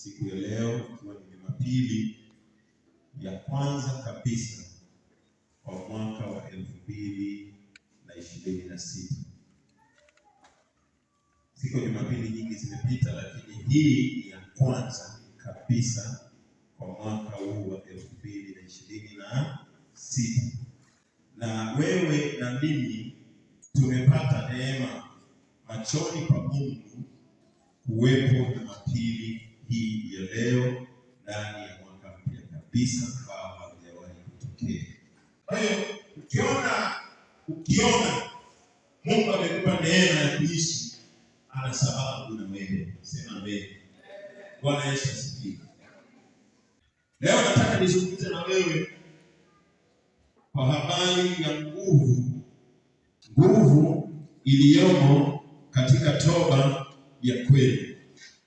siku ya leo ikiwa ni Jumapili ya kwanza kabisa kwa mwaka wa 2026. Ziko Jumapili nyingi zimepita, lakini hii ni ya kwanza kabisa kwa mwaka huu wa 2026. Na wewe na mimi tumepata neema machoni pa Mungu kuwepo Jumapili hii ya leo ndani ya mwaka mpya kabisa ambao haujawahi kutokea. Kwa hiyo ukiona Mungu amekupa neema ya kuishi, ana sababu na wewe. Sema amen. Bwana Yesu asifiwe. Leo nataka nizungumze na wewe kwa habari ya nguvu iliyomo katika toba ya kweli.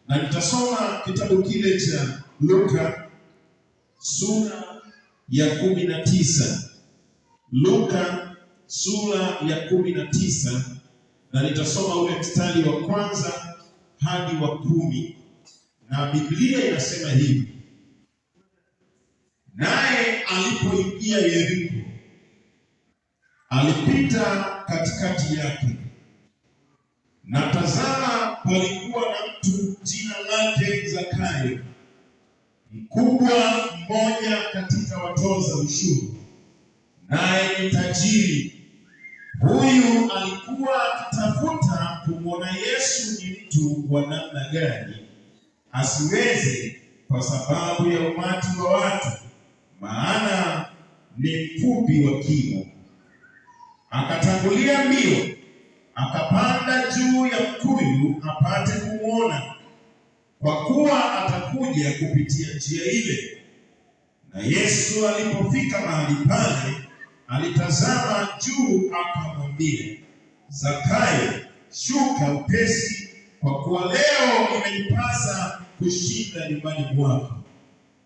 Na nitasoma kitabu kile cha Luka sura ya 19. Luka sura ya 19, na nitasoma ule mstari wa kwanza hadi wa 10. Na Biblia inasema hivi: naye alipoingia Yeriko, alipita katikati yake. Na tazama, palikuwa na mtu jina lake Zakayo, mkubwa mmoja katika watoza ushuru, naye ni tajiri. Huyu alikuwa akitafuta kumwona Yesu ni mtu wa namna gani, asiweze kwa sababu ya umati wa watu, maana ni mfupi wa kimo. Akatangulia mbio, akapanda juu ya mkuyu apate kumwona, kwa kuwa atakuja kupitia njia ile. Na Yesu alipofika mahali pale, alitazama juu, akamwambia Zakayo, shuka upesi, kwa kuwa leo imenipasa kushinda nyumbani mwako.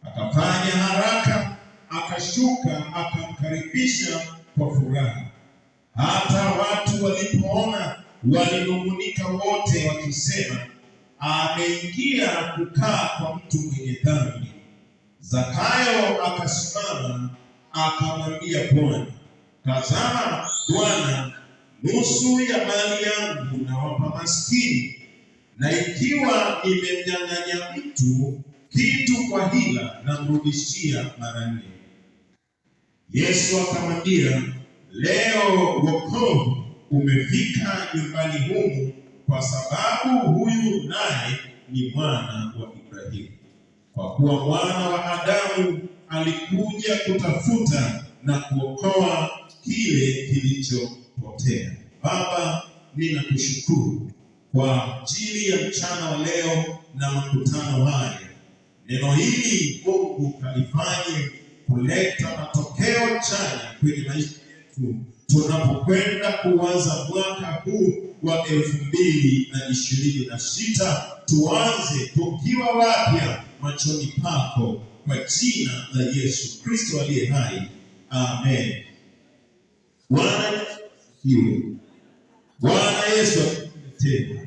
Akafanya haraka, akashuka, akamkaribisha kwa furaha. Hata watu walipoona walinung'unika wote wakisema, ameingia kukaa kwa mtu mwenye dhambi. Zakayo akasimama akamwambia Bwana, tazama Bwana, nusu ya mali yangu nawapa maskini, na ikiwa nimemnyang'anya mtu kitu kwa hila, namrudishia mara 4. Yesu akamwambia, leo wokovu umefika nyumbani humu, kwa sababu huyu naye ni mwana wa Ibrahimu. Kwa kuwa mwana wa Adamu alikuja kutafuta na kuokoa kile kilichopotea. Baba, ninakushukuru kwa ajili ya mchana wa leo na makutano haya. Neno hili Mungu kalifanye kuleta matokeo chanya kwenye maisha yetu tunapokwenda kuanza mwaka huu wa 2026. Tuanze tukiwa wapya machoni pako, kwa jina la Yesu Kristo aliye hai. Amen. Bwana asifiwe. Bwana Yesu asifiwe tena.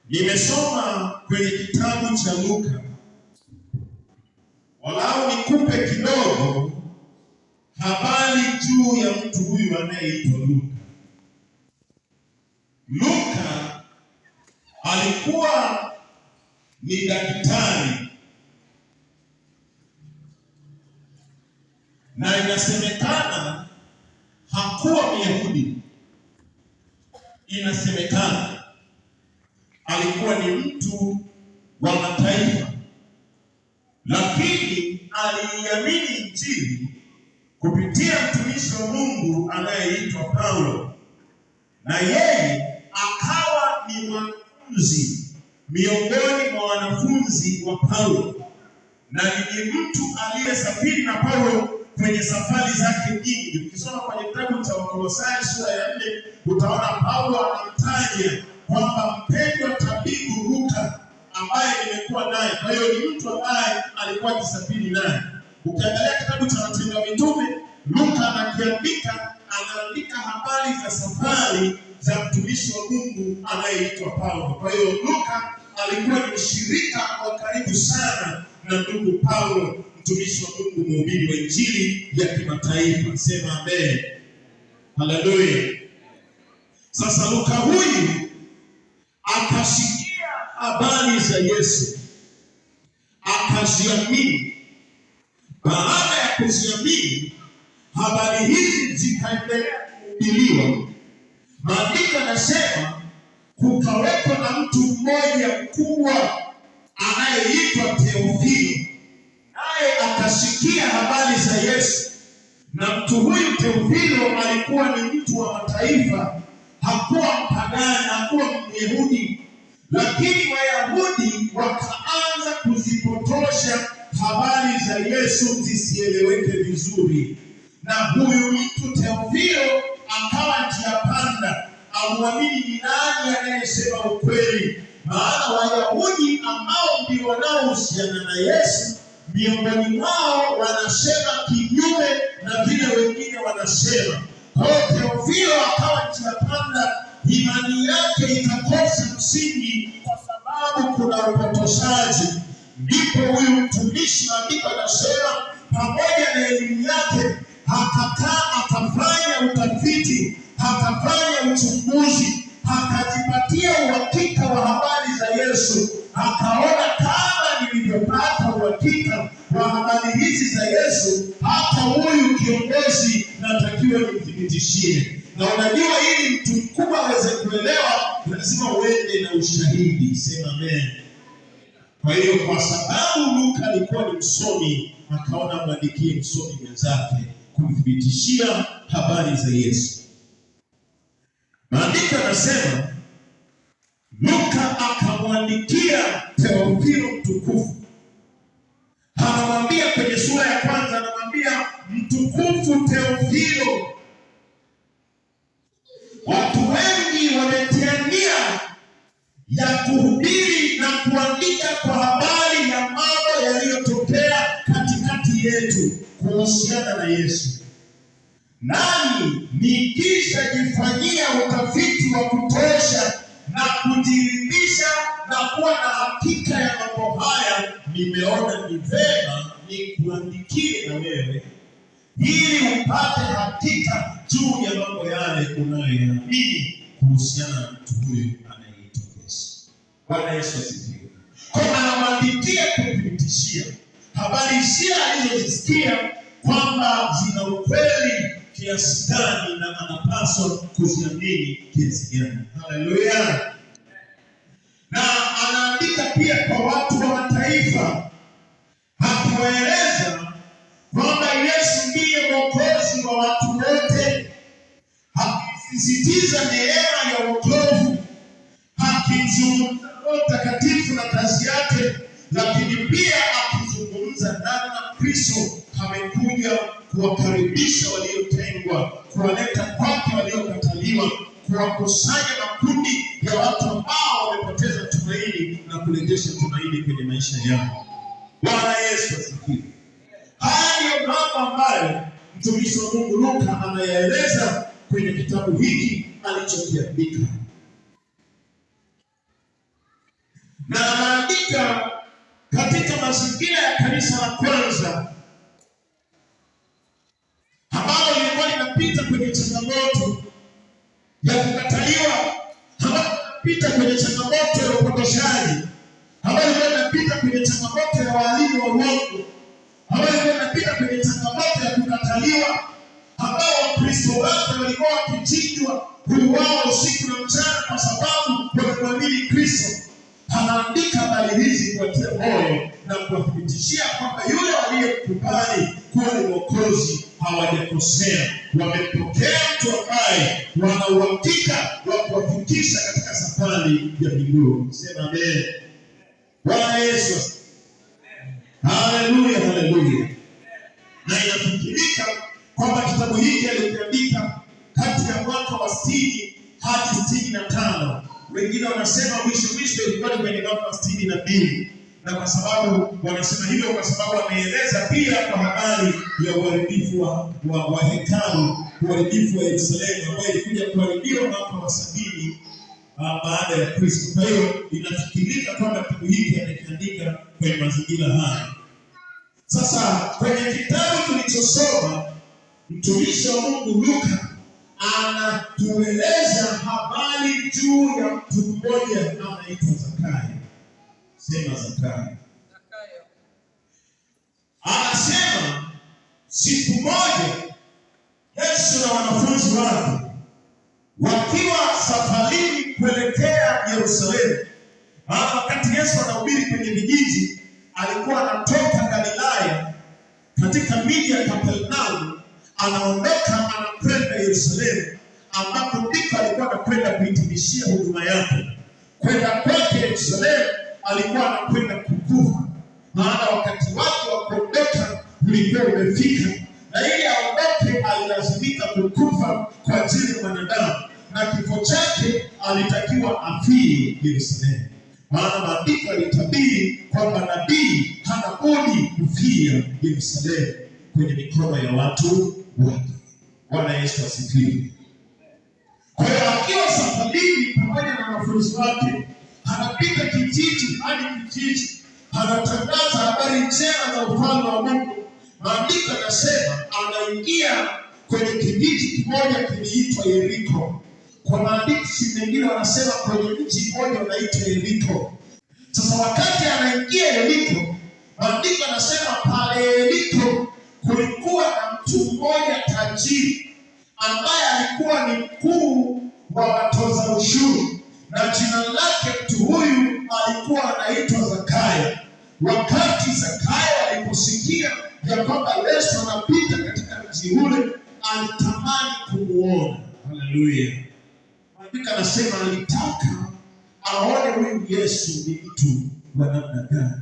Nimesoma kwenye kitabu cha Luka, walau nikupe kidogo habari juu ya mtu huyu anayeitwa Luka. Luka alikuwa ni daktari, na inasemekana hakuwa Myahudi. Inasemekana alikuwa ni mtu wa mataifa, lakini aliiamini Injili kupitia mtumishi wa Mungu anayeitwa Paulo, na yeye akawa ni mwanafunzi miongoni mwa wanafunzi wa Paulo, na ni mtu aliyesafiri na Paulo kwenye safari zake nyingi. Ukisoma kwenye kitabu cha Wakolosai sura ya 4 utaona Paulo anamtaja kwamba mpendwa tabibu Luka ambaye nimekuwa naye. Kwa hiyo ni mtu ambaye alikuwa akisafiri naye. Ukiangalia kitabu cha Matendo ya Mitume, Luka anakiandika, anaandika habari za safari za mtumishi wa Mungu anayeitwa Paulo. Kwa hiyo Luka alikuwa ni mshirika wa karibu karibu sana na ndugu Paulo, mtumishi wa Mungu, mhubiri wa Injili ya kimataifa. Sema amen. Haleluya. Sasa Luka huyu akasikia habari za Yesu, akaziamini. Baada ya kuziamini habari hizi zikaendelea kuhubiriwa. Maandiko yanasema kukawekwa na mtu mmoja mkubwa anayeitwa Teofilo, naye akasikia habari za Yesu. Na mtu huyu Teofilo alikuwa ni mtu wa mataifa, hakuwa mpagani, hakuwa Myahudi, lakini Wayahudi wakaanza kuzipotosha habari za Yesu zisieleweke vizuri, na huyu mtu Teofilo akawa njia panda, amwamini ni nani anayesema ukweli. Maana Wayahudi ambao ndio wanaohusiana na Yesu, miongoni mwao wanasema kinyume na vile wengine wanasema. Kwa hiyo Teofilo akawa njia panda, imani yake ikakosa msingi kwa sababu kuna upotoshaji. Ndipo huyu mtumishi, maandiko anasema, pamoja na elimu yake akakaa akafanya utafiti, akafanya uchunguzi, akajipatia uhakika wa habari za Yesu. Akaona kama nilivyopata uhakika wa habari hizi za Yesu, hata huyu kiongozi natakiwa nimthibitishie. Na unajua, ili mtu mkubwa aweze kuelewa, lazima uende na ushahidi. Sema amen. Kwa hiyo kwa sababu Luka alikuwa ni msomi, akaona mwandikie msomi mwenzake kumthibitishia habari za Yesu. Maandiko yanasema Luka akamwandikia Teofilo mtukufu, anamwambia kwenye sura ya kwanza, anamwambia mtukufu Teofilo, watu wengi wametia nia ya kuhubiri na kuandika kwa habari ya mambo yaliyotokea katikati yetu kuhusiana na Yesu. Nami nikishajifanyia utafiti wa kutosha na kujiridhisha na kuwa na hakika ya mambo haya, nimeona ni vema nikuandikie na wewe ili upate hakika juu ya mambo yale unayoyaamini kuhusiana na mtu huyu anayeitwa Yesu. Bwana Yesu asifiwe. Kwa anamwandikia kumthibitishia habari zile alizozisikia kwamba zina ukweli kiasi gani na anapaswa kuziamini kiasi gani. Haleluya! Na anaandika pia kwa watu wa mataifa, akiwaeleza kwamba Yesu ndiye Mwokozi wa watu wote, akisisitiza neema ya wokovu, akimzungumza Roho Mtakatifu na kazi yake, lakini pia akizungumza namna Kristo amekuja kuwakaribisha waliotengwa, kuwaleta kwake waliokataliwa, kuwakusanya makundi ya watu ambao wamepoteza tumaini na kurejesha tumaini kwenye maisha yao. Bwana Yesu asifiwe. Haya ndiyo mambo ambayo mtumishi wa Mungu Luka anayaeleza kwenye kitabu hiki alichokiandika, na anaandika katika mazingira ya kanisa la kwanza ambalo lilikuwa linapita kwenye changamoto ya kukataliwa, ambalo linapita kwenye changamoto ya upotoshaji, ambalo lilikuwa linapita kwenye changamoto ya waalimu wa uongo, ambalo lilikuwa linapita kwenye changamoto ya kukataliwa, ambao Wakristo wake walikuwa wakichinjwa, kuuawa usiku na mchana kwa sababu wamemwamini Kristo. Anaandika habari hizi kuwatia moyo na kuwathibitishia kwamba yule waliyemkubali kuwa ni Mwokozi hawajakosea, wamempokea mtu ambaye wana uhakika wa kuwafikisha katika safari ya mbinguni. Sema amen. Bwana Yesu, haleluya, haleluya. Na inafikirika kwamba kitabu hiki alikiandika kati ya mwaka wa 60 hadi 65. Wengine wanasema mwisho mwisho ilikuwa ni kwenye mwaka wa 62, na kwa sababu wanasema hivyo kwa sababu wameeleza pia kwa habari ya uharibifu wa hekalu, uharibifu wa Yerusalemu ambayo ilikuja kuharibiwa mwaka wa 70 baada ya Kristo. Kwa hiyo inafikirika kwamba kitabu hiki amekiandika kwenye mazingira haya. Sasa kwenye kitabu tulichosoma, mtumishi wa Mungu Luka anatueleza habari juu ya mtu mmoja anaitwa Zakayo. Sema Zakayo. Anasema siku moja Yesu na wanafunzi wake wakiwa safarini kuelekea Yerusalemu. Maana wakati Yesu anahubiri kwenye vijiji, alikuwa anatoka Galilaya katika miji ya Kapernaum, anaondoka anakwenda Yerusalemu, ambapo ndiko alikuwa anakwenda kuhitimishia huduma yake. Kwenda kwake Yerusalemu alikuwa anakwenda kukufa, maana wakati wake wa kuondoka ulikuwa umefika, na ili aondoke alilazimika kukufa kwa ajili ya mwanadamu, na kifo chake alitakiwa afie Yerusalemu. Maana maandiko yalitabiri kwamba nabii hana budi kufia Yerusalemu kwenye mikono ya watu wake. Bwana Yesu asifiwe. Kwa hiyo akiwa safarini pamoja na wanafunzi wake, anapita kijiji hadi kijiji, anatangaza habari njema za ufalme wa Mungu. Maandiko yanasema anaingia kwenye kijiji kimoja kiliitwa Yeriko. Kwa maandishi mengine wanasema kwenye mji mmoja unaitwa Yeriko. Sasa wakati anaingia Yeriko, maandiko yanasema pale Yeriko kulikuwa na mtu mmoja tajiri ambaye alikuwa ni mkuu wa watoza ushuru, na jina lake mtu huyu alikuwa anaitwa Zakayo. Wakati Zakayo aliposikia ya kwamba Yesu anapita katika mji ule, alitamani kumuona. Haleluya! Maandiko anasema alitaka aone huyu Yesu ni mtu wa namna gani.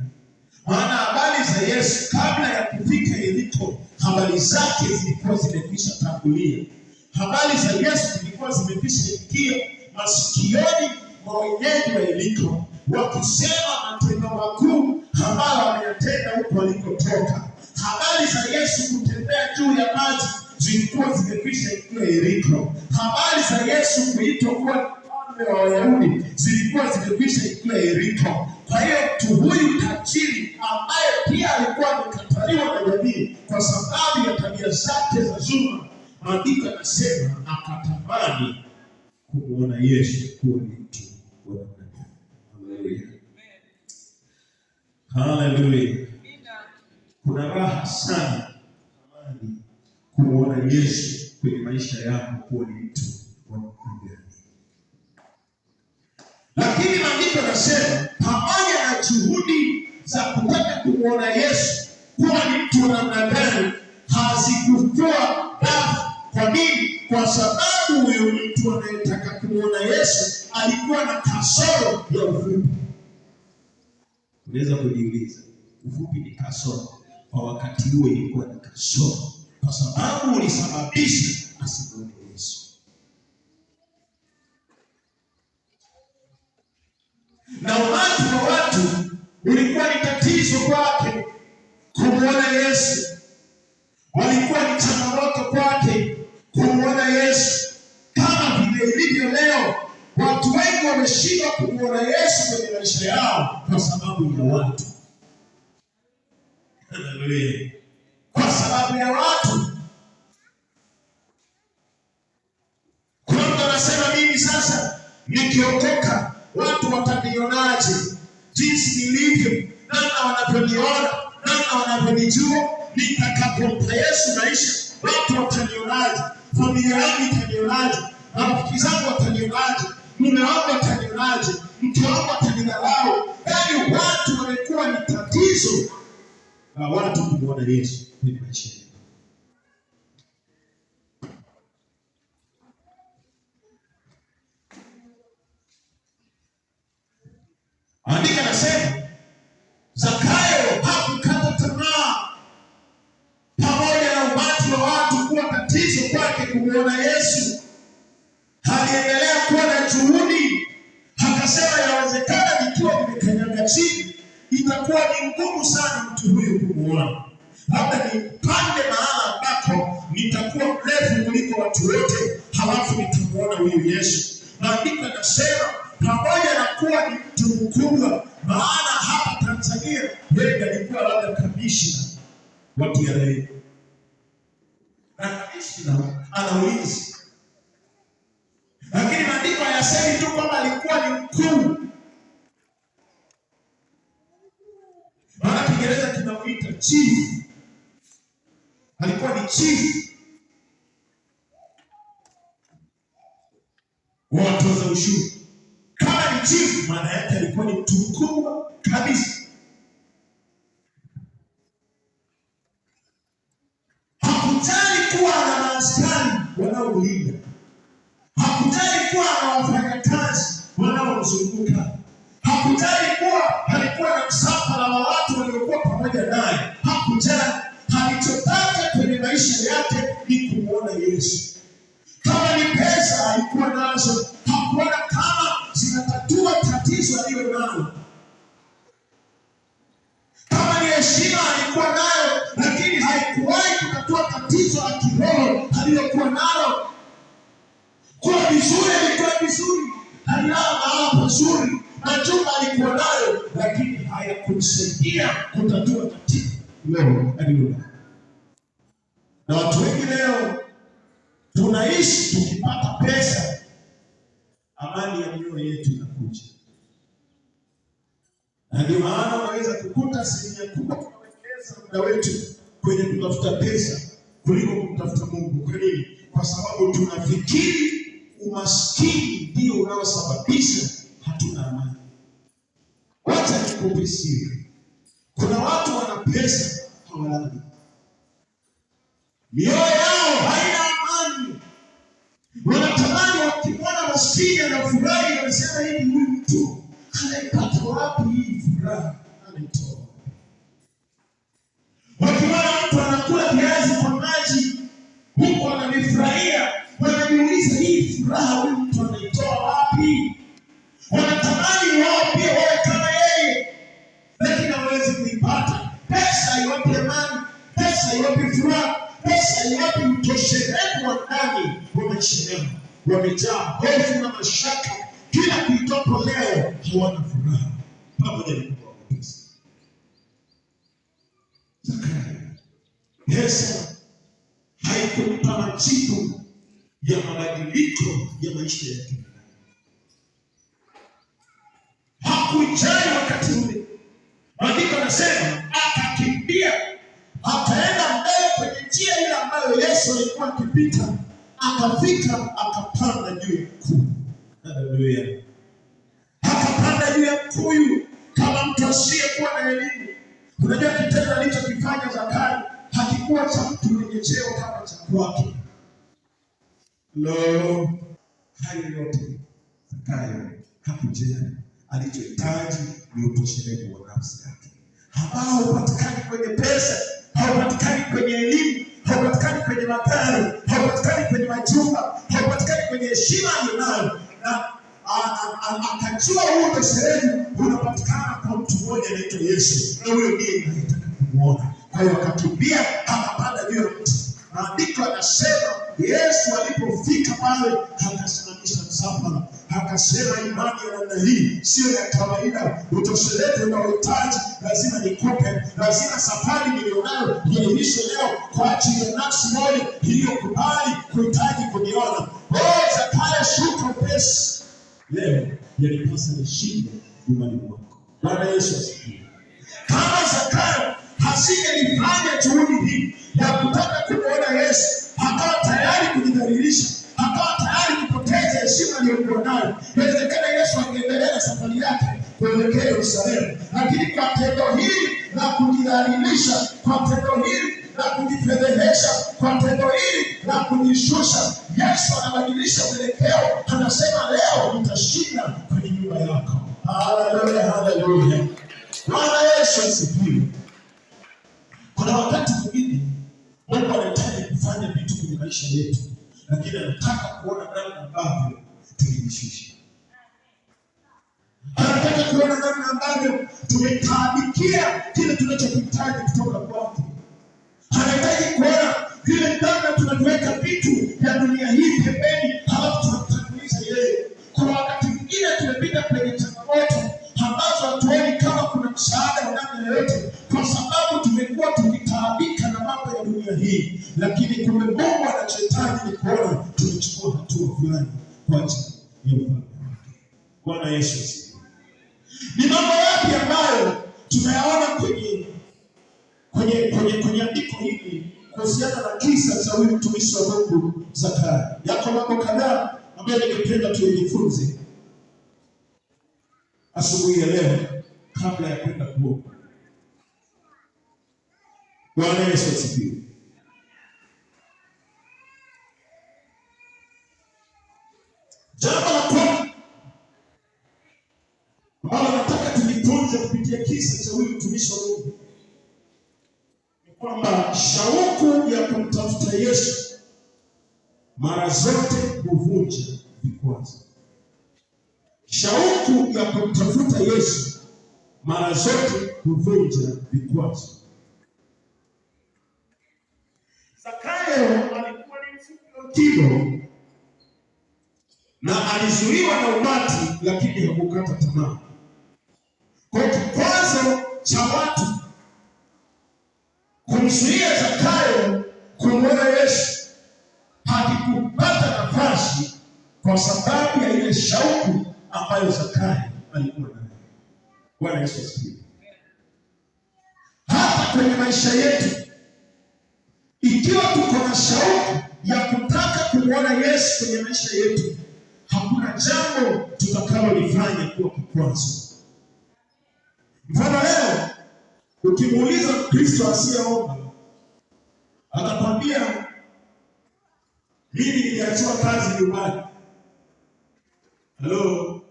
Maana habari za Yesu kabla ya kufika Yeriko, habari zake zilikuwa zimekwisha tangulia. Habari za Yesu zilikuwa zimekwisha ingia masikioni mwa wenyeji wa Yeriko, wakisema matendo makuu ambayo ameyatenda huko alikotoka. Habari za Yesu kutembea juu ya maji zilikuwa zimekwisha ingia Yeriko. Habari za Yesu kuitwa kuwa mfalme wa Wayahudi zilikuwa zimekwisha ingia Yeriko. Kwa hiyo mtu huyu tajiri ambaye pia alikuwa amekataliwa na jamii kwa sababu ya tabia zake za dhuluma, maandiko yanasema akatamani kumuona Yesu kuwa ni mtu wa namna gani. Haleluya, haleluya. Kuna raha sana amani kumuona Yesu kwenye maisha yako kuwa ni mtu wa namna gani. Lakini maandiko yanasema pamoja na juhudi za kutaka kumuona Yesu kuwa ni mtu wa namna gani hazikufua dafu. Kwa nini? Kwa sababu huyu mtu anayetaka kumuona Yesu alikuwa na kasoro ya ufupi. Unaweza kujiuliza, ufupi ni kasoro? Kwa wakati huo ilikuwa ni kasoro, kwa sababu ulisababisha asimuone Yesu. Na umati wa watu ulikuwa ni tatizo kwake kumuona Yesu, walikuwa ni changamoto kwake kumuona Yesu. Kama vile ilivyo leo, watu wengi wameshindwa kumuona Yesu kwenye maisha yao kwa sababu ya watu. Haleluya! Kwa sababu ya watu. Kuna mtu anasema mimi sasa nikiokoka watu watanionaje? Jinsi nilivyo, namna wanavyoniona, namna wanavyonijua, nitakapompa Yesu maisha, watu watanionaje? Familia yangu itanionaje? Marafiki zangu watanionaje? Mume wangu atanionaje? Mke wangu atanidharau? Yaani watu wamekuwa ni tatizo na watu kumuona Yesu kwenye maisha yao. Andika nasema Zakayo hakukata tamaa pamoja na umati wa watu kuwa tatizo kwake kumuona Yesu. Aliendelea kuwa na juhudi, akasema yawezekana nikiwa nimekanyaga chini itakuwa ni ngumu sana mtu huyu kumuona, labda nipande mahala ambako nitakuwa mrefu kuliko watu wote, halafu nitamuona huyu Yesu. Maandiko yanasema pamoja na kuwa ni mtu mkubwa, maana hapa Tanzania yeye alikuwa labda kamishna wa TRA, na kamishna ana ulinzi, lakini maandiko hayasemi tu kwamba alikuwa ni mkuu, maana Kiingereza kinamuita chief. Alikuwa ni chief wa watoza ushuru. Kama ni chief, maana yake alikuwa ni mtu mkubwa kabisa. Hakujali kuwa na maaskari wanaomlinda, hakujali kuwa na wafanyakazi wanaomzunguka, hakujali kuwa alikuwa na msafara wa watu waliokuwa pamoja naye. Hakujali. Alichotaka kwenye maisha yake ni kumwona Yesu. Kama ni pesa alikuwa nazo, hakuona kama zinatatua tatizo alilo nalo. Kama ni heshima alikuwa nayo, lakini haikuwahi kutatua tatizo la kiroho alilokuwa nalo. Kuwa vizuri alikuwa vizuri, alilala mahala pazuri, majumba alikuwa nayo, lakini hayakumsaidia kutatua tatizo leo alilo nalo. Na watu wengi leo tunaishi tukipata pesa, amani ya mioyo yetu inakuja. Na ndio maana unaweza kukuta asilimia kubwa tunawekeza muda wetu kwenye kutafuta pesa kuliko kumtafuta Mungu. Kwa nini? Kwa sababu tunafikiri umaskini ndio unaosababisha hatuna amani. Wacha nikupe siri. Kuna watu wana pesa hawalali, mioyo yao haina amani. Wanatamani wakimwona maskini anafurahi, wanasema hivi, huyu mtu anaipata wapi hii furaha? Anaitoa. Wakimwona mtu anakula viazi kwa maji huku ananifurahia, wanajiuliza hii furaha huyu mtu anaitoa wapi? Wanatamani wao pia wawe kama yeye, lakini hawawezi kuipata. Pesa haiwapi amani, pesa haiwapi furaha, pesa haiwapi utoshelevu wa ndani wa maisha yao. Wamejaa hofu na mashaka, kila kuitopo leo hawana furaha, pamoja na kuwa na pesa. Zakayo, pesa haikumpa majibu ya mabadiliko ya maisha yake. Hakujali wakati ule. Maandiko yanasema akakimbia, akaenda mbele kwenye njia ile ambayo Yesu alikuwa akipita, akafika, akapanda juu ya mkuyu. Haleluya! Akapanda juu ya mkuyu kama mtu asiyekuwa na elimu. Unajua kitendo alichokifanya Zakayo hakikuwa cha mtu mwenye cheo kama cha kwake. Lo, hayo yote Zakayo hakujali. Alichohitaji ni utoshelevu wa nafsi yake, ambao haupatikani kwenye pesa, haupatikani kwenye elimu, haupatikani kwenye magari, haupatikani kwenye majumba, haupatikani kwenye heshima aliyonayo. Na akajua huo utoshelevu unapatikana kwa mtu mmoja anaitwa Yesu, na huyo ndiye anayetaka kumuona. Kwa hiyo akakimbia, akapanda juu ya mti. Maandiko yanasema Yesu alipofika pale akasimamisha msafara, akasema imani ya namna hii sio ya kawaida. Utoshelevu unaohitaji lazima nikupe, lazima safari nilionayo iahirishe leo kwa ajili ya nafsi moja iliyokubali kuhitaji kuniona. Zakayo, shuka upesi, leo yalipasa nishinde nyumbani mwako. Bwana Yesu asifiwe. Kama Zakayo asingelifanya juhudi hii ya kutaka kumuona Yesu, akawa tayari kujidhalilisha, akawa tayari kupoteza heshima aliyokuwa nayo, inawezekana Yesu angeendelea na safari yake kuelekea Yerusalemu. Lakini kwa tendo hili la kujidhalilisha, kwa tendo hili la kujifedhehesha, kwa tendo hili la kujishusha, Yesu anabadilisha mwelekeo, anasema leo nitashinda kwenye nyumba yako. Haleluya, haleluya! Bwana Yesu asifiwe. Kuna wakati mwingine Mungu anahitaji kufanya vitu kwenye maisha yetu, lakini anataka kuona namna ambavyo tulijishusha. Anataka kuona namna ambavyo tumetaabikia kile tunachokihitaji kutoka kwake. Anahitaji kuona vile namna tunaviweka vitu vya dunia hii pembeni, halafu tunamtanguliza yeye. Kuna wakati mwingine tumepita dunia hii, lakini kumbe Mungu anachohitaji ni kuona tumechukua hatua fulani kwa ajili ya ufalme wake. Bwana Yesu asifiwe. Ni mambo yapi ambayo tunayaona kwenye andiko hili kuhusiana na kisa cha huyu mtumishi wa Mungu Zakayo? Yako mambo kadhaa ambayo ningependa tuyajifunze asubuhi ya leo kabla ya kwenda kuomba. Bwana Yesu asifiwe. Jambo la kwanza ambalo nataka tujifunze kupitia kisa cha huyu mtumishi wa Mungu ni kwamba shauku ya kumtafuta Yesu mara zote huvunja vikwazo. Shauku ya kumtafuta Yesu mara zote huvunja vikwazo. Zakayo alikuwa ni mfupi wa kimo na alizuiwa na umati, lakini hakukata tamaa. Kwa kikwazo cha watu kumzuia Zakayo kumwona Yesu hakikupata nafasi kwa sababu ya ile shauku ambayo Zakayo alikuwa nayo. Bwana Yesu asifiwe. Hata kwenye maisha yetu, ikiwa tuko na shauku ya kutaka kumwona Yesu kwenye maisha yetu, hakuna jambo tutakalolifanya kuwa kikwazo. Mfano leo ukimuuliza Mkristo asiyeomba atakwambia mimi niliachiwa kazi nyumbani. Hello.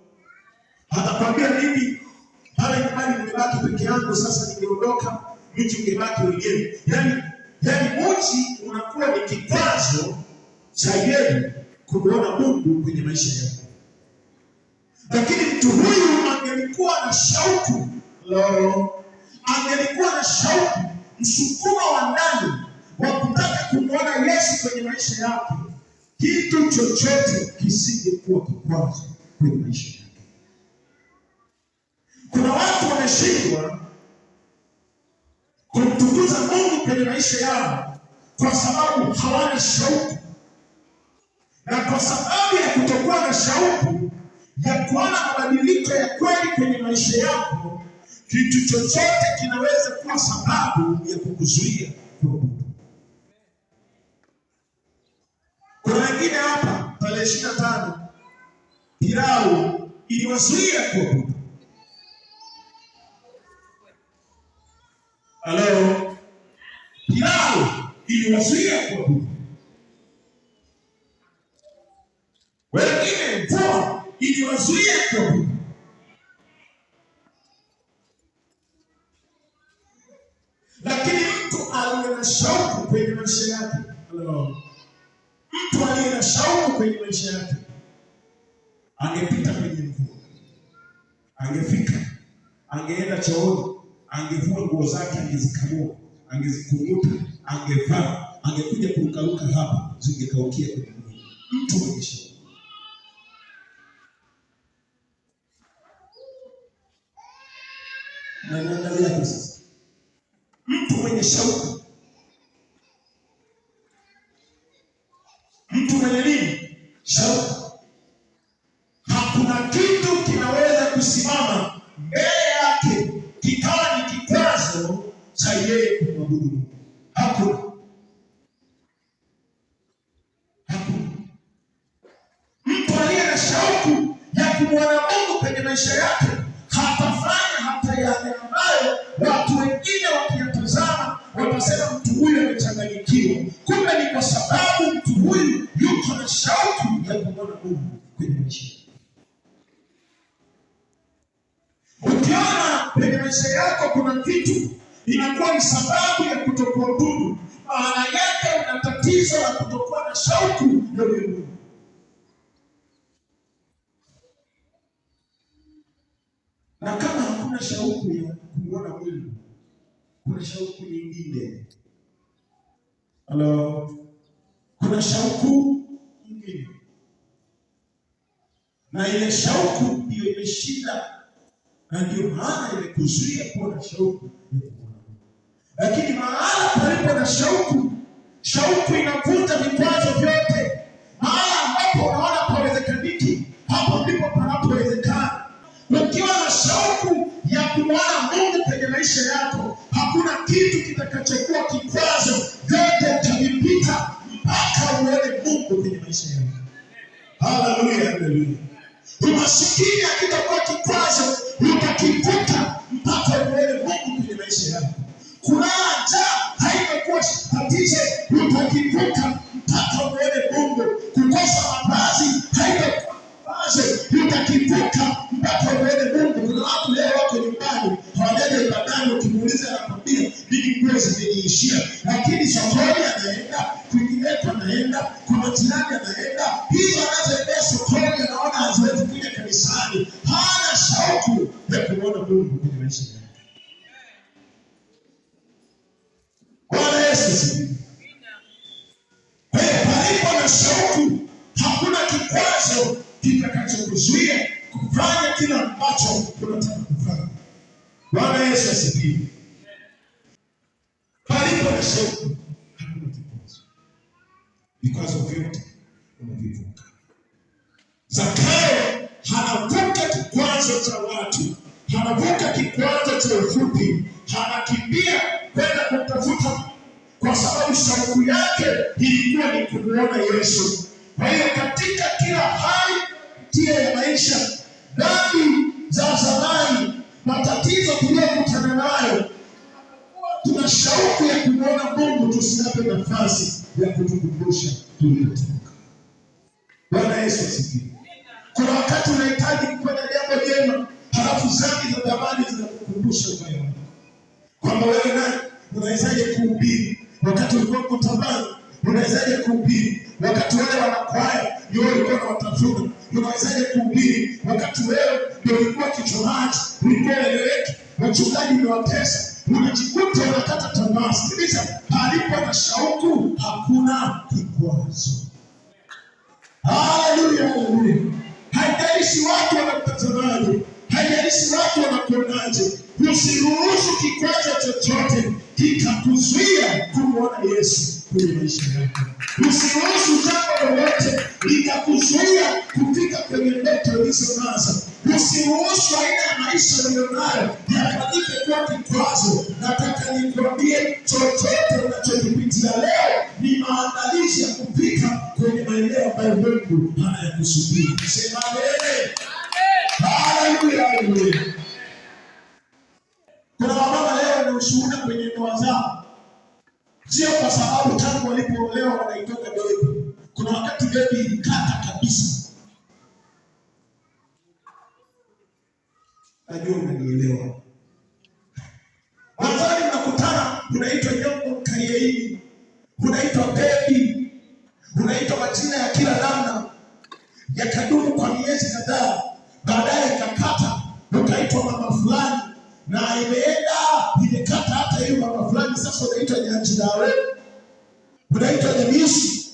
Atakwambia mimi pale nyumbani nimebaki peke yangu, sasa ningeondoka mji ungebaki wenyewe. Yaani mji unakuwa ni kikwazo cha yeye kumuona Mungu kwenye maisha yake. Lakini mtu huyu angelikuwa na shauku, angelikuwa na shauku, msukumo wa ndani wa kutaka kumuona Yesu kwenye maisha yake, kitu chochote kisingekuwa kikwazo kwenye maisha yake. Kuna watu wameshindwa kumtukuza Mungu kwenye maisha yao kwa sababu hawana shauku, na kwa sababu ya kutokuwa na shauku ya kuona mabadiliko ya kweli kwenye maisha yako, kitu chochote kinaweza kuwa sababu ya kukuzuia kuabudu. Kuna wengine hapa tarehe 25 pilau iliwazuia kuabudu. Halo, pilau iliwazuia kuabudu. Wengine mvua iliwazuia kuabudu. Lakini mtu aliye na shauku kwenye maisha yake, halo, mtu aliye na shauku kwenye maisha yake angepita kwenye mvua, angefika, angeenda chooni, angevua nguo zake, angezikamua, angezikunguta, angevaa, angekuja kurukaruka hapa, zingekaukia kwenye mvua. Mtu mwenye shauku. Na niangalia hapo sasa. Mtu mwenye shauku, mtu mwenye nini? Shauku. Hakuna kitu kinaweza kusimama mbele yake kikawa ni kikwazo cha yeye kumwabudu Mungu. Hakuna. Hakuna. Mtu aliye na shauku ya kumwona Mungu kwenye maisha yake hatafanya hata yale ambayo watu wengine wakiyatazama watasema mtu huyu amechanganyikiwa. Kumbe ni kwa sababu mtu huyu yuko na shauku ya kumwona Mungu kwenye maisha yake. Ukiona kwenye maisha yako kuna kitu inakuwa ni sababu ya kutokuabudu, maana yake una tatizo la kutokuwa na shauku ya Mungu. Na kama hakuna shauku ya kumuona Mungu, kuna shauku nyingine. Halo, kuna shauku nyingine, na ile shauku ndiyo imeshinda, na ndio maana imekuzuia kuwa na shauku ya kumuona Mungu. Lakini mahala palipo na shauku Shauku inavuta vikwazo vyote. Mahala ambapo unaona pawezekaniki, hapo ndipo panapowezekana. Ukiwa na shauku ya kumwona Mungu kwenye maisha yako, hakuna kitu kitakachokuwa kikwazo, vyote utavipita mpaka uone Mungu kwenye maisha yako. Haleluya, haleluya. Umasikini hakitakuwa kikwazo, utakivuka mpaka uone Mungu kwenye maisha yako. Kulala njaa haitakuwa tatizo, utakivuka mpaka uone Mungu. Kukosa mavazi haitakuwa kikwazo, utakivuka mpaka uone Mungu. Kuna watu leo wako nyumbani hawajaja ibadani, ukimuuliza anakwambia mimi nguo zimeniishia, lakini sokoni anaenda, kwingineko anaenda, kwa majirani anaenda, hizo anazoendea sokoni anaona haziwezi kuja kanisani. Hana shauku ya kumwona Mungu kwenye maisha yake. Bwana Yesu asifiwe. Kwa hiyo palipo na shauku, hakuna kikwazo kitakachokuzuia kufanya kile ambacho unataka kufanya. Bwana Yesu asifiwe. Palipo na shauku, hakuna kikwazo. Vikwazo vyote unavivuka. Zakayo anavuka kikwazo cha watu, anavuka kikwazo cha ufupi, anakimbia kwenda kumtafuta kwa sababu shauku yake ilikuwa ni kumuona Yesu. Kwa hiyo katika kila hali tia ya maisha, dhambi za zamani, matatizo tuliyokutana nayo, tuna shauku ya kumuona Mungu, tusiape nafasi ya kutukumbusha tuliyotoka. Bwana Yesu asifiwe. Kuna wakati unahitaji kufanya jambo jema, halafu dhambi za zamani zinakukumbusha ubaya wako, kwamba wewe nani unawezaje kuhubiri wakati ulikuwa mkutamani? Unawezaje kuhubiri wakati wale wanakwaya ndio walikuwa wanawatafuna? Unawezaje kuhubiri wakati wewe ndio ulikuwa kichomaji, ulikuwa eleweki, wachungaji umewatesa, unajikuta unakata tamaa. Sikiliza, palipo na shauku hakuna kikwazo. Haleluya, haleluya. Haijalishi watu wanakutazamaje, haijalishi watu wanakuonaje, usiruhusu kikwazo chochote kikakuzuia kumwona Yesu kwenye maisha yako. Usiruhusu jambo lolote likakuzuia kufika kwenye ndoto ulizo nazo. Usiruhusu aina ya maisha ulionayo yafanyike kuwa kikwazo. Nataka nikwambie, chochote unachokipitia leo ni maandalizi ya kufika kwenye maeneo ambayo Mungu anayakusudia. Sema amen. Haleluya, haleluya. Kuna wamama leo na ushuhuda kwenye ndoa zao, sio kwa sababu tangu walipoolewa wanaitoka bebi. Kuna wakati bebi ilikata kabisa. Najua unanielewa. Mwanzoni mnakutana, unaitwa nyongo mkarieini, unaitwa bebi, unaitwa majina ya kila namna, yakadumu kwa miezi kadhaa, baadaye ikakata, ukaitwa mama fulani, na imeenda imekata hata hiyo mama fulani. Sasa unaitwa Nyanjidawe, unaitwa Nyamisi,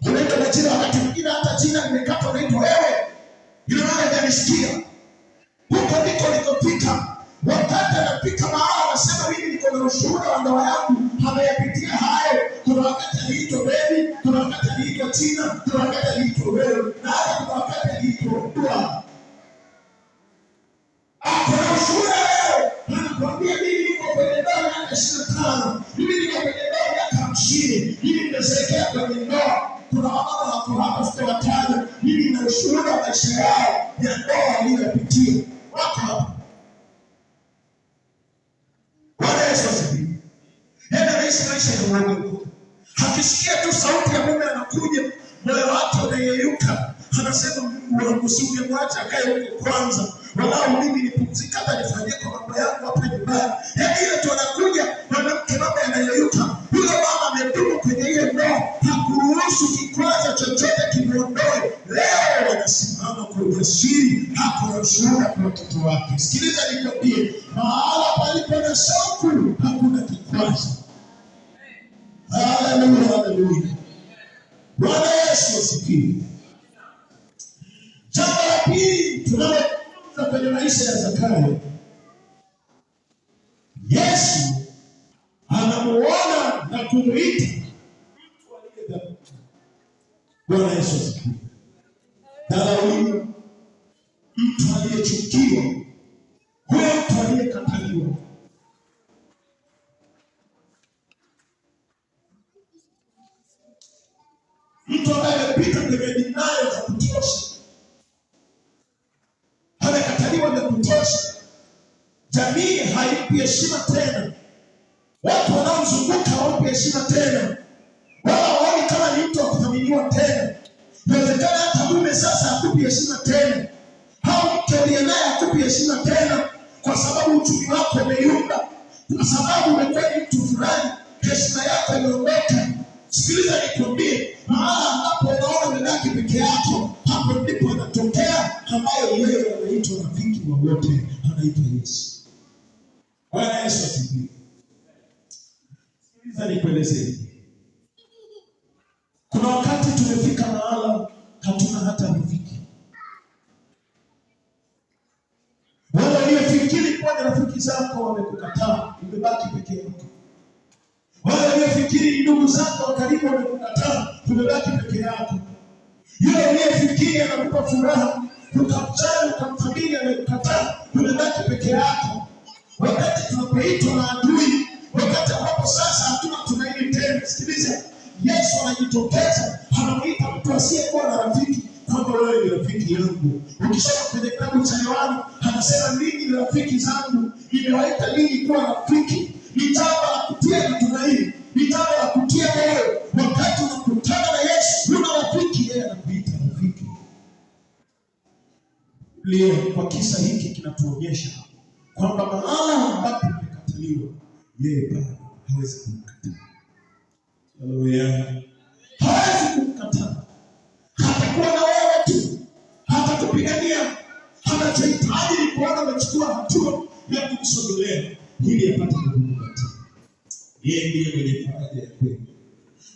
unaitwa majina, wakati mwingine hata jina limekata, unaitwa wewe. Ina maana hajanisikia. Huko ndiko nikopika. Wakati anapika mahala anasema mimi niko na ushuhuda wa ndoa yangu, ameyapitia hayo. Kuna wakati aliitwa bebi, kuna wakati aliitwa Tina, kuna wakati aliitwa wewe, na hata kuna wakati aliitwa Dua. Kuna ushuhuda leo, anakuambia mimi niko kwenye ndoa miaka 25, mimi niko kwenye ndoa miaka 50, mimi nimezeekea kwenye ndoa. Kuna wamama wako hapa sitawataja, mimi nina ushuhuda wa maisha yao ya ndoa waliyopitia, wako hapa. Bwana Yesu asifiwe. Yeye anaishi maisha ya uoga. Akisikia tu sauti ya mume anakuja, moyo wake unayeyuka, anasema Mungu wangu, usingemwacha akae huko kwanza, walau mimi nipumzike, hata nifanyie kwa mambo yangu hapa nyumbani. Yaani ile tu anakuja mwanamke, mama anayeyuka. Huyo mama amedumu kwenye ile ndoa, hakuruhusu kikwazo chochote kimuondoe. Leo anasimama kwa ujasiri, hakuna ushuhuda kwa watoto wake. Sikiliza nikwambie, mahala palipo na shauku hakuna kikwazo. Haleluya, haleluya. Bwana Yesu asifiwe. Jambo la pili tunalojifunza kwenye maisha ya Zakayo, Yesu anamuona na kumuita Bwana Yesu asifiwe. Dharauliwa, mtu aliyechukiwa, huyo mtu aliyekataliwa. Mtu ambaye amepita kwenye dinayo za kutosha, amekataliwa vya kutosha, jamii haimpi heshima tena, watu wanaomzunguka hawampi heshima tena, wala hawaoni kama ni mtu wa kuthaminiwa tena. Inawezekana hata mume sasa hakupi heshima tena, au mke uliye naye hakupi heshima tena, kwa sababu uchumi wako umeyumba, kwa sababu umekuwa ni mtu fulani, heshima yako imeondoka. Sikiliza nikwambie, mahala ambapo unaona umebaki peke yako, hapo ndipo anatokea ambayo yeye anaitwa rafiki wa wote, anaitwa Yesu. Bwana Yesu asifiwe. Sikiliza nikuelezee. Kuna wakati tumefika mahala hatuna hata rafiki. Wale waliofikiri kuwa ni rafiki zako wamekukataa, umebaki peke yako. Wale waliofikiri ni ndugu zako wa karibu wamekukataa, umebaki peke yako. Yule uliyefikiri anakupa furaha, ukamjali, ukamthamini, amekukataa, umebaki peke yako. Wakati tunapoitwa na adui, wakati ambapo sasa hatuna tumaini tena, sikiliza, Yesu anajitokeza, anamuita mtu asiyekuwa na rafiki kwamba wewe ni rafiki yangu. Ukisoma kwenye kitabu cha Yohana, anasema ninyi ni rafiki zangu, nimewaita ninyi kuwa rafiki. Ni jambo la kutia matumaini, ni jambo la kutia moyo. Wakati unakutana na Yesu, huna rafiki, yeye anakuita rafiki. Leo kwa kisa hiki kinatuonyesha kwamba mahala ambapo umekataliwa, yeye bado hawezi kumkataa. Haleluya. Hawezi kumkataa. Hatakuwa na wewe tu, hatakupigania. Anachohitaji ni kuona umechukua hatua ya kumsogelea ili apate kukukumbatia. Yeye ndiye mwenye faraja ya kweli.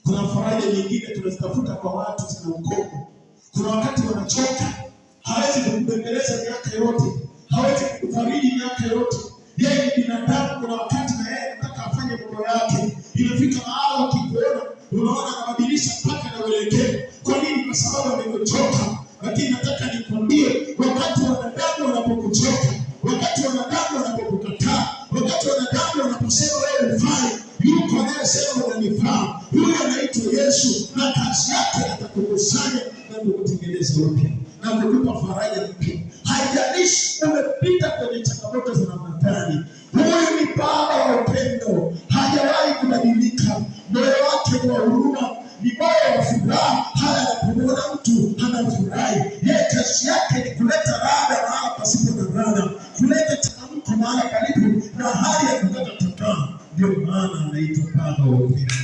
Kuna faraja nyingine tunazitafuta kwa watu zina ukomo. Kuna wakati wanachoka, hawezi kukubembeleza miaka yote, hawezi kukufariji miaka yote. Yeye ni binadamu, kuna wakati na yeye anataka afanye mambo yake. Inafika mahala ukikuona, unaona anabadilisha mpaka na uelekeo. Kwa nini? Kwa sababu amekuchoka. Lakini nataka nikwambie, wakati wanadamu wanapokuchoka, wakati wanadamu wanapokukataa, wakati wanadamu wanaposema wewe hufai, yuko anayesema unanifaa. Huyo anaitwa Yesu, na kazi yake atakukusanya na kukutengeneza upya na kukupa faraja mpya. Haijalishi umepita kwenye changamoto za namna gani, huyu ni Baba wa upendo, hajawahi kubadilika. Moyo wake ni wa huruma, ni moyo wa furaha. Haya, anapomwona mtu anafurahi. Yeye kazi yake ni kuleta raha mahala pasipo na raha, kuleta changamko mahala palipo na hali ya kukata tamaa. Ndio maana anaitwa Baba wa upendo.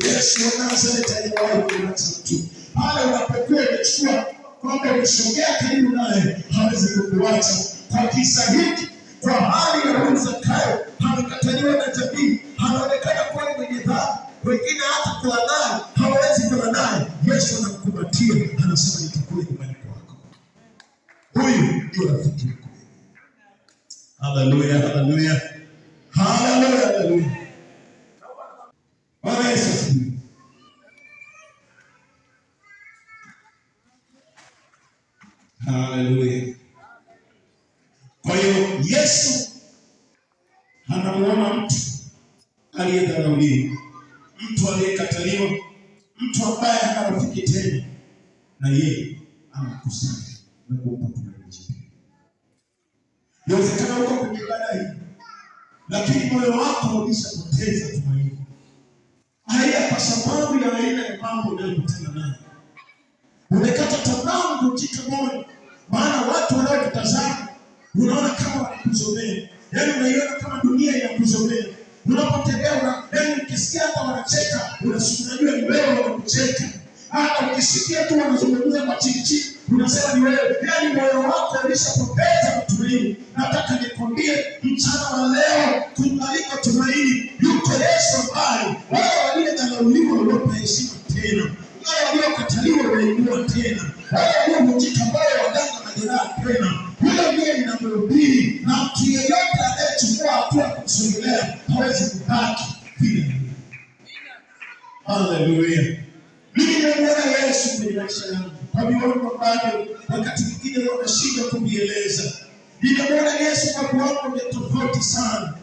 Yesu wa Nazareti hajawahi kumwacha mtu. Pale unapokuwa umechukua kwamba umesogea karibu naye, hawezi kukuacha. Kwa kisa hiki, kwa hali ya huyu Zakayo, amekataliwa na jamii, anaonekana kuwa ni mwenye dhambi, wengine hata kula naye hawawezi kula naye. Yesu anamkumbatia, anasema nitakula nyumbani kwako. Huyu ndio rafiki yako. Haleluya, haleluya, haleluya, haleluya. Bwana Yesu asifiwe. Haleluya. Kwa hiyo Yesu anamuona mtu aliyedharauliwa, mtu aliyekataliwa, mtu ambaye hana rafiki tena, na yeye anakusanya na kumpa tumaini jipya. Inawezekana uko kwenye ibada hii, lakini moyo wako ulishapoteza tumaini, aidha kwa sababu ya aina ya mambo unayokutana nayo, umekata tamaa, umevunjika moyo, maana watu wanaokutazama unaona kama wanakuzomea, yaani unaiona kama dunia inakuzomea. Unapotembea yaani ukisikia hata wanacheka, unajua ni wewe wanakucheka. Hata ukisikia tu wanazungumza kwa chini chini, unasema ni wewe. Yaani moyo wako ulishapoteza matumaini. Nataka nikwambie mchana wa leo, kungaliko tumaini. Yuko Yesu ambaye wale waliodharauliwa walipa heshima tena, wale waliokataliwa wainua tena, wale waliovunjika moyo waganga majeraha tena. Huyo ndiye ninamhubiri, na mtu yeyote anayechukua hatua kumsogelea hawezi kubaki vile. Haleluya! Mimi nimemwona Yesu kwenye kwenye maisha yangu kwa viwango ambavyo wakati mwingine wanashindwa kuvieleza. Nimemwona Yesu kwa viwango vya tofauti sana.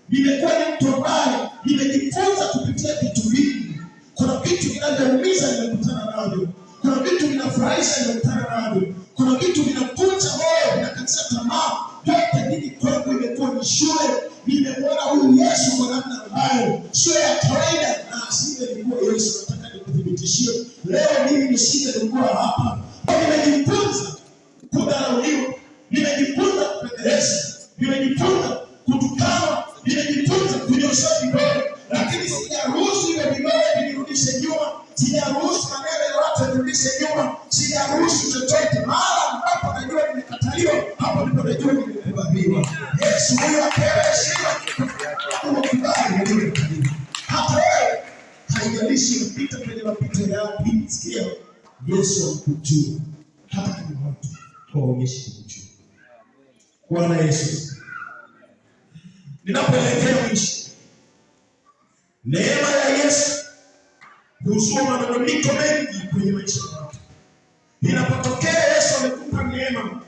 Nimekuwa ni mtu ambaye nimejifunza kupitia vitu vingi. Kuna vitu vinavyoumiza nimekutana navyo, kuna vitu vinafurahisha nimekutana navyo, kuna vitu vinavunja moyo, vinakatisha tamaa. Yote mimi kwangu imekuwa ni shule. Nimemwona huyu Yesu kwa namna ambayo sio ya kawaida, na asingelikuwa Yesu, nataka nikuthibitishie leo, mimi nisingelikuwa hapa. Nimejifunza kudharauliwa, nimejifunza kupeleleza, nimejifunza kutukanwa, nimejifunza kunyosha vidole, lakini sijaruhusu ile vidole vinirudishe nyuma, sijaruhusu maneno ya watu yanirudishe nyuma, sijaruhusu chochote. Mara ambapo najua nimekataliwa, hapo ndipo najua nimekubaliwa. Yesu huyu apewe heshima, wakubali waliokataliwa. Hata wewe, haijalishi unapita kwenye mapito yapi, sikia, Yesu alikujua hata kama watu hawaonyeshi kukujua. Bwana Yesu, ninapoelekea mwisho, neema ya Yesu huzua manunguniko mengi kwenye maisha ya watu. Inapotokea Yesu amekupa neema,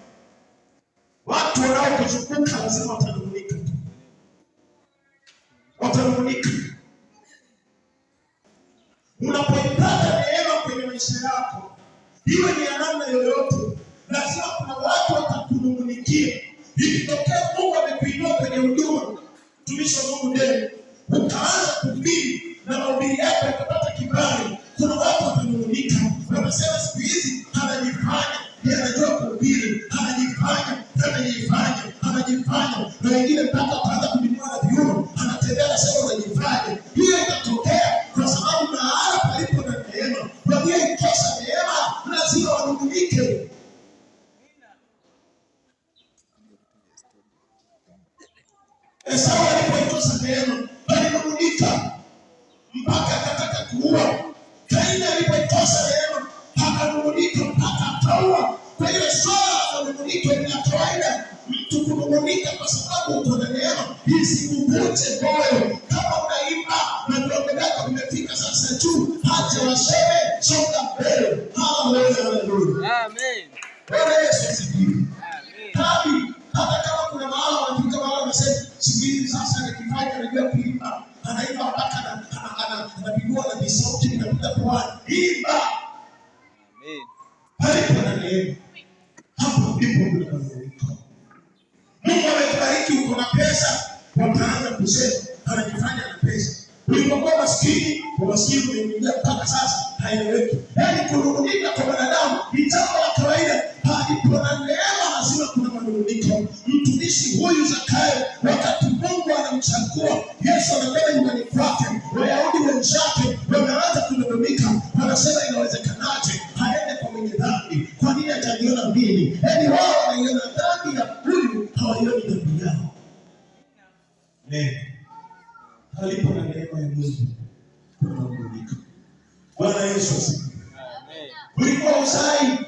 watu wanaokuzunguka lazima watanungunika tu, watanungunika. Unapoipata neema kwenye maisha yako, iwe ni ya namna yoyote, lazima kuna watu watakunungunikia. Ikitokea Mungu amekuinua kwenye huduma, mtumishi wa Mungu Deo, ukaanza kuhubiri na mahubiri yako yakapata kibali, kuna watu watanung'unika, wanasema siku hizi anajifanya ndiye anajua kuhubiri, anajifanya, anajifanya, anajifanya, na wengine mpaka wataanza kubinua na viuno, anatembea anasema unajifanya. Hiyo itatokea kwa sababu mahala palipo na neema, walioikosa neema lazima wanung'unike. Esau alipoikosa neema alinung'unika mpaka akataka kuua. Kaini alipoikosa neema akanung'unika mpaka akaua. Kwa hiyo swala la manung'uniko ni la kawaida, mtu kunung'unika kwa sababu uko na neema isikuvunje moyo. Kama unaimba na viwango vyako vimefika sasa juu, acha waseme, songa mbele. Haleluya, haleluya. Amen. Bwana Yesu asifiwe. Amen. Tabi, hata kama kuna mahala wanafika mahala wanasema siku hizi sasa anajifanya anajua kuimba, anaimba mpaka anapigua na visauti vinapita puani. Imba Amen. palipo na neema, hapo ndipo kuna manunguniko. Mungu amekubariki, uko na pesa, wataanza kusema anajifanya na pesa. Ulipokuwa maskini, umaskini umeingia mpaka sasa haieleweki. Yaani kunung'unika kwa wanadamu ni jambo la kawaida. Palipo na neema lazima kuna manung'uniko. Mtumishi huyu Zakayo, wakati Mungu anamchagua Yesu anakwenda nyumbani kwake, Wayahudi wenzake wanaanza kunung'unika, wanasema inawezekanaje aende kwa mwenye dhambi? Kwa nini ataniona mimi? Yaani wao wanaiona dhambi ya huyu, hawaioni dhambi yao. Neema. Palipo na neema ya Mungu kuna manung'uniko. Bwana Yesu asifiwe. Amen. Ulikuwa uzai,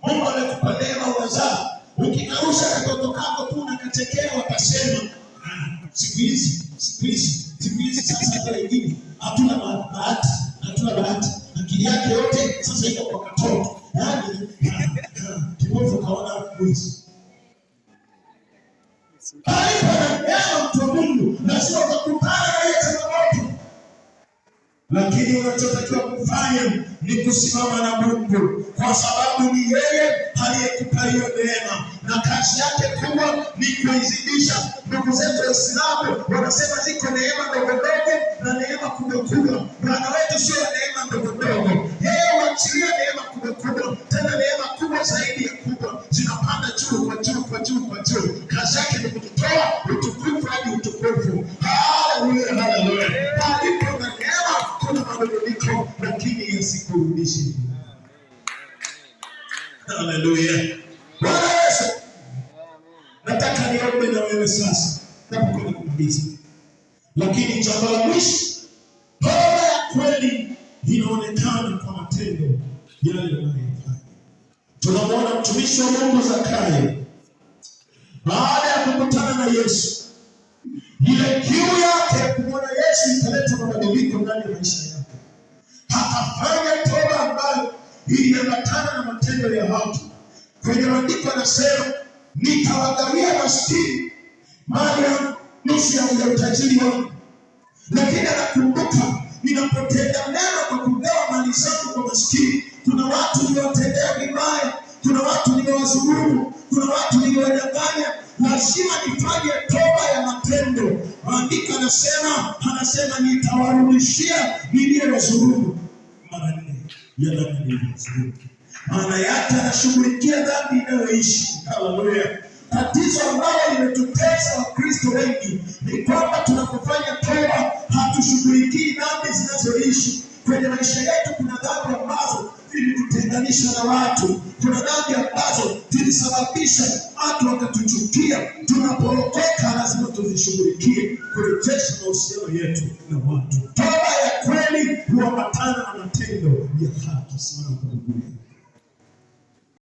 Mungu amekupa neema, unazaa. Ukikarusha katoto kako tu unakachekea, watasema "Ah, siku hizi, siku hizi, siku hizi sasa hata wengine hatuna bahati, hatuna bahati. Akili yake yote sasa iko kwa katoto, yaani kipofu kaona mwizi. Palipo na neema, mtu wa Mungu, lazima utakutana na hiyo changamoto, lakini unachotakiwa kufanya ni kusimama na Mungu, kwa sababu ni yeye aliyekupa hiyo neema, na kazi yake kubwa ni kuizidisha. Ndugu zetu Waislamu wanasema ziko neema ndogo ndogo na neema kubwa kubwa. Bwana wetu sio neema ndogo ndogo, yeye huachilia neema kubwa kubwa, tena neema kubwa zaidi ya kubwa, zinapanda juu kwa juu kwa juu kwa juu. Kazi yake ni kututoa utukufu hadi utukufu. Haleluya, haleluya. Palipo na neema kuna mabadiliko, lakini yasikurudishe nyuma. Haleluya. Bwana Yesu, nataka niombe na wewe sasa napokwenda kumaliza, lakini jambo la mwisho, toba ya kweli inaonekana kwa matendo yale unayoyafanya. Tunamwona mtumishi wa Mungu Zakayo baada ya kukutana na Yesu, ile kiu yake ya kumwona Yesu ikaleta mabadiliko ndani ya maisha yake, akafanya toba ambayo iliambatana iliambatana na matendo ya haki. Kwenye maandiko anasema, nitawagawia maskini mali yangu, nusu ya utajiri wangu. Lakini anakumbuka, ninapotenda mema kwa kugawa mali zangu kwa maskini, kuna watu niliwatendea vibaya, kuna watu niliwadhulumu, kuna watu niliwanyang'anya. Lazima nifanye toba ya matendo. Maandiko anasema nitawarudishia niliyowadhulumu mara nne ya dhambi niliyowadhulumu. Maana yake anashughulikia dhambi inayoishi. Haleluya! Tatizo ambalo limetutesa Wakristo wengi ni kwamba tunapofanya toba hatushughulikii dhambi zinazoishi kwenye maisha yetu. Kuna dhambi ambazo zilitutenganisha na watu, kuna dhambi ambazo zilisababisha watu wakatuchukia. Tunapookoka lazima tuzishughulikie, kurejesha mahusiano yetu na watu. Toba ya kweli huambatana na matendo ya haki. Simama kwa miguu yako.